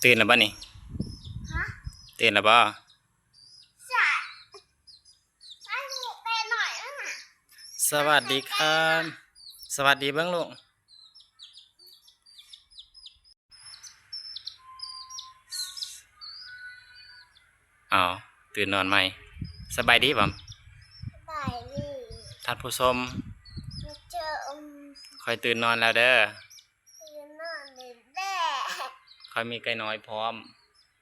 ຕື່ນແລ້ວບໍ່ນີ້? ຮະ? ຕື່ນແລ້ວບໍ່? ສະ ສະຫວັດດີຄັບ ສະຫວັດດີເບິ່ງລູກ. ອ້າວ ຕື່ນນອນໃໝ່. ສະບາຍດີບໍ່? ສະບາຍດີທ່ານຜູ້ຊົມ. ຜູ້ຊົມ ຂ້ອຍຕື່ນນອນແລ້ວເດີ. ຕື່ນນອນແລ້ວເດີ. ຂ້ອຍມີໄກ່ນ້ອຍພ້ອມ.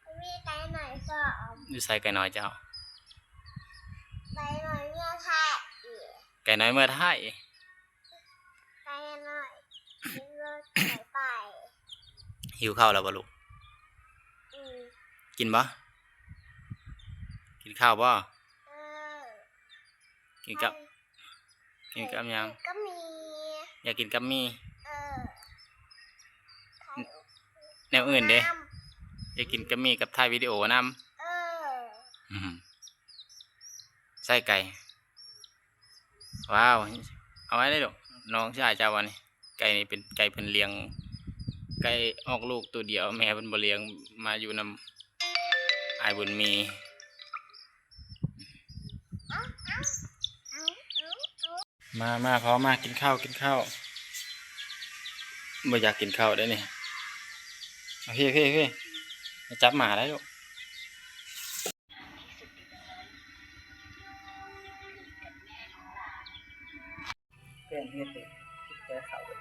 ຂ້ອຍມີໄກ່ນ້ອຍພ້ອມ. ຢູ່ໃສໄກ່ນ້ອຍເຈົ້າ? ໄກ່ນ້ອຍເມືອໄທ. ໄກ່ນ້ອຍເມືອໄທ. ໄກ່ນ້ອຍຂີ່ລົດໄຖໄປ. ຫິວເຂົ້າແລ້ວບໍ່ລູກ? ອືມ. ກິນບໍ່? ກິນເຂົ້າບໍ່? ເອີ. ກິນກັບ ເອີ ກິນກັບຫຍັງ? ກັບໝີ່. ຢາກກິນກັບໝີ່. ເອີ. ແນວອື່ນເດ? ຢາກກິນກັບໝີ່ກັບຖ່າຍວິດີໂອນຳ. ເອີ. ອືມ. ໃສ່ໄກ່. ວ້າວ ເອົາໄວ້ເລີຍລູກ ນ້ອງຊາຍເຈົ້າວ່ານີ້. ໄກ່ນີ້ເປັນໄກ່ເພິ່ນລ້ຽງ ໄກ່ອອກລູກໂຕດຽວ ແມ່ເພິ່ນບໍ່ລ້ຽງ ມາຢູ່ນຳອ້າຍບຸນມີ. ມາ ມາ ພໍ່ມາ ກິນເຂົ້າ ກິນເຂົ້າ. ບໍ່ຢາກກິນເຂົ້າເດ້ນີ້. ເອົາ ເພ ເພ ເພ ຢ່າຈັບໝາໄດ້ລູກ. ແກງເຫັດນີ້ແກ້ເຂົ້າເດ້.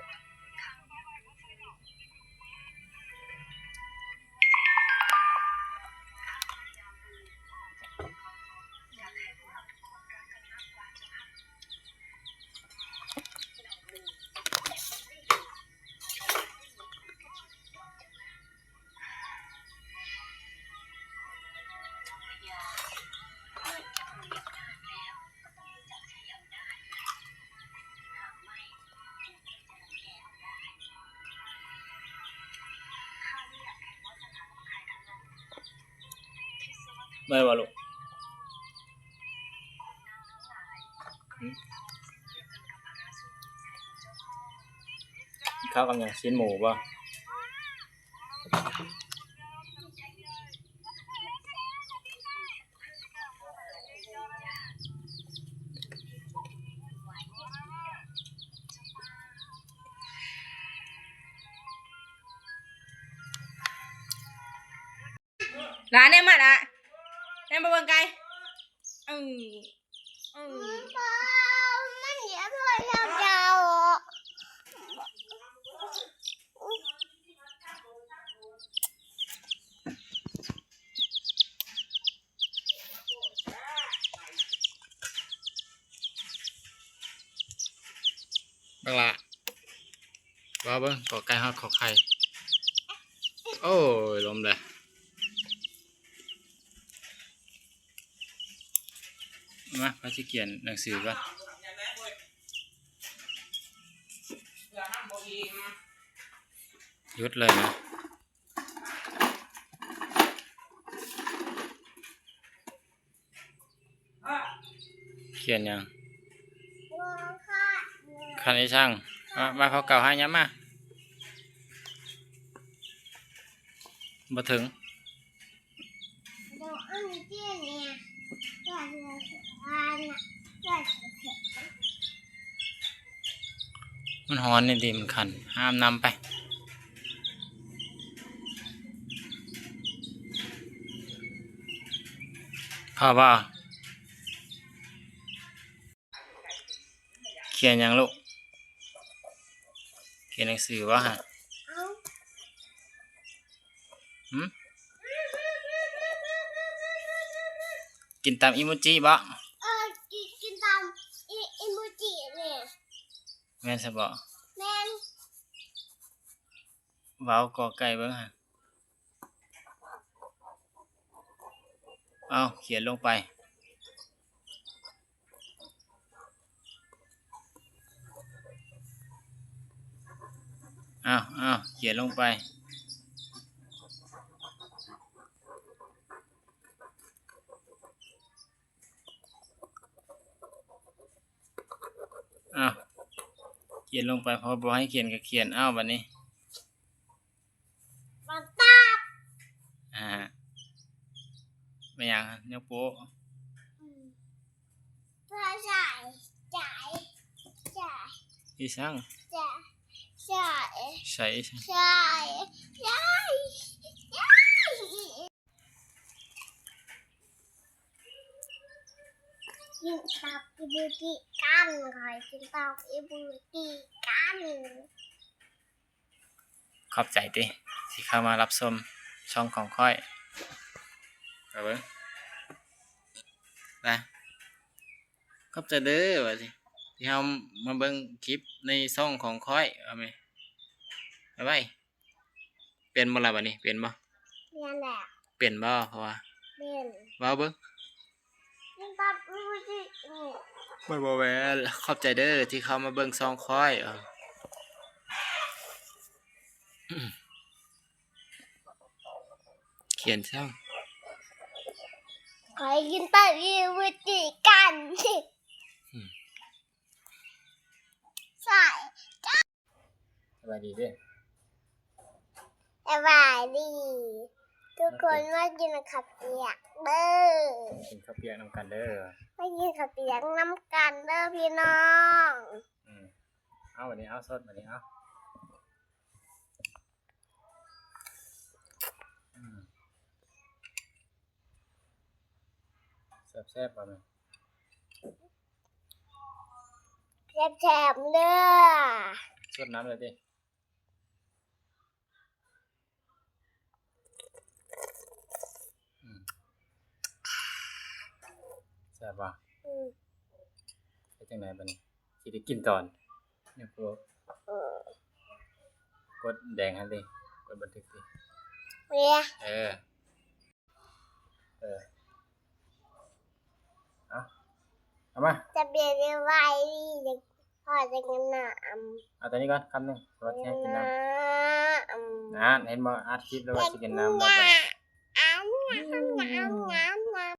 ເມື່ອຍບໍ່ລູກ? ຫຶ? ກິນເຂົ້າກັບຫຍັງ? ຊີ້ນໝູບໍ່? ຫຼານແນມມາລະ ແນມມາເບິ່ງໄກ່. ເອີ ເອີ ມັນຢາກເລີຍເຈົ້າ. ບັກຫຼ້າ ເວົ້າເບິ່ງ ກອໄກ່ຮອດ ຂອໄຂ່. ໂອ້ຍ ລົມເດ້. ມາ ຂ້ອຍຊິຂຽນໜັງສືກ່ອນ. ຢຸດເລີຍນະ. ຂຽນຫຍັງ? ຂັນອີສັງ? ມາ ມາ ພໍເກົ່າ ຫາຍາມມາ. ບໍ່ເຖິງ. ມັນຮ້ອນນີ້ຕິ ມັນຄັນ. ຫາອາບນ້ຳໄປ. ພໍບໍ່? ຂຽນຫຍັງລູກ? ຂຽນໜັງສືບໍ່ຫັ້ນ? ຫຶ? ກິນຕຳອີໂມຈິບໍ່? ເອີ ກິນ ກິນຕຳອີ ອີໂມຈິນີ້. ແມ່ນຊະບໍ່? ແມ່ນ. ເວົ້າ ກອໄກ່ເບິ່ງຫັ້ນ. ເອົາ ຂຽນລົງໄປ. ເອົາ ເອົາ ຂຽນລົງໄປ. ອ້າວ ຂຽນລົງໄປ ພໍບໍ່ໃຫ້ຂຽນກໍຂຽນ. ອ້າວ ບັດນີ້ ບັກຕັບ ຫຍັງ? ຍາໂປ້. ອືມ ໃສ່ ໃສ່ ໃສ່ ອີຫຍັງ? ໃສ່ ໃສ່ ໃສ່ ໃສ່ ໃສ່ ກິນຕັບອີບູຕິກັນ ຂ້ອຍກິນຕັບອີບູຕິກັນ. ຂອບໃຈຕິ ທີ່ເຂົ້າມາຮັບຊົມຊ່ອງຂອງຂ້ອຍ. ເອົາເບິ່ງ ນະ ຂອບໃຈເດີ ວ່າຊິ ທີ່ເຮົາມາເບິ່ງຄລິບໃນຊ່ອງຂອງຂ້ອຍ. ເອົາແມະ ບາຍບາຍ. ເປັນບໍ່ລະບາດນີ້ ເປັນບໍ່? ເປັນແລ້ວ. ເປັນບໍ່? ເພາະວ່າ ເປັນ ເວົ້າເບິ່ງ. ກິນຕັບອີບູຕິນີ້ ບໍ່ ບໍ່ແມ່ນ. ຂອບໃຈເດີທີ່ເຂົ້າມາເບິ່ງຊ່ອງຂ້ອຍ. ເອີ ຂຽນຊ່ອງ ຂ້ອຍກິນຕັບອີບູຕິກັນ. ອືມ ໃສ່ ສະບາຍດີເດີ ສະບາຍດີທຸກຄົນ. ມາກິນເຂົ້າປຽກເດີ ກິນເຂົ້າປຽກນຳກັນເດີ ມາກິນເຂົ້າປຽກນຳກັນເດີພີ່ນ້ອງ. ອືມ ເອົາ ບາດນີ້ເອົາ ສົດ ບາດນີ້ເອົາ. ອືມ ແຊບໆ ບໍ່ແມ່ນ? ແຊບໆ ເດີ ສົດນ້ຳເລີຍຕິ. ອືມ ແຊບບໍ່? ອືມ ເຮັດຈັ່ງໃດບາດນີ້ ຊິໄດ້ກິນຕອນ ຍັງບໍ່ ເອີ ກົດແດງຫັ້ນຕິ ກົດບັນທຶກຕິ. ເອີ ເອີ ເອົາ ເອົາມາ ຈະເປັນໄວ ພໍຈະກິນນ້ຳ. ເອົາຕົວນີ້ກ່ອນ ຄຳໜຶ່ງ ແລ້ວຊິໃຫ້ກິນນ້ຳ. ນ້ຳ ນັ້ນ ເຫັນບໍ່ ອັດຄລິບແລ້ວວ່າຊິກິນນ້ຳແລ້ວ.